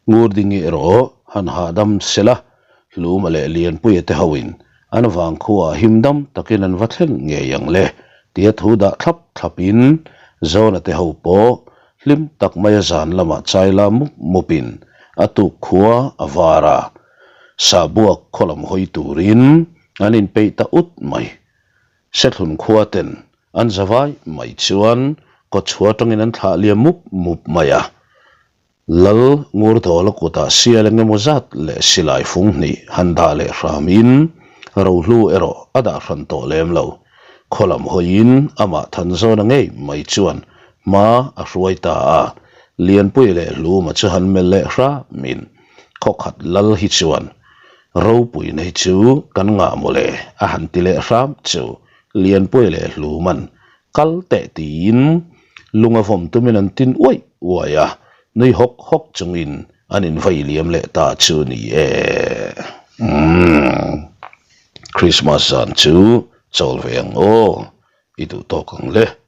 Ngurdingi erawh han hahdam se la, Hluma leh Lianpuia te hoin an vangkhuaah him dam takin an va thleng ngei ang le tia thu dah thlap thlapin Zawna te ho pawh hlim tak maia zan lamah chaila mup mupin a tuk khua a var a, sahbuak khaw lam hawi turin An inpeih ta ut mai. Sethlun khua ten an zavai mai chuan kawtchhuah atangin an thlah liam mup mup mai a. Lal Ngurdawla kutah sial eng emaw zat leh silai fung hnih han dah leh hramin rohlu erawh a dah hran tawh lem lo. Khaw lam hawiin amah Thanzawna ngei mai chuan hma a hruai ta a. Lianpui leh Hluma chu han melh leh hramin khawkhat lal hi chuan Ropui nei chu kan ngah mawle a han ti leh hram chu Lianpuia leh Hluman kal teh tiin lung a vawm tumin an tin uaih uaih a, nui hawk hawk chungin an invei liam leh ta chu ni e. Umm. Christmas zan chu chawl ve ang aw, i duh tawk ang le.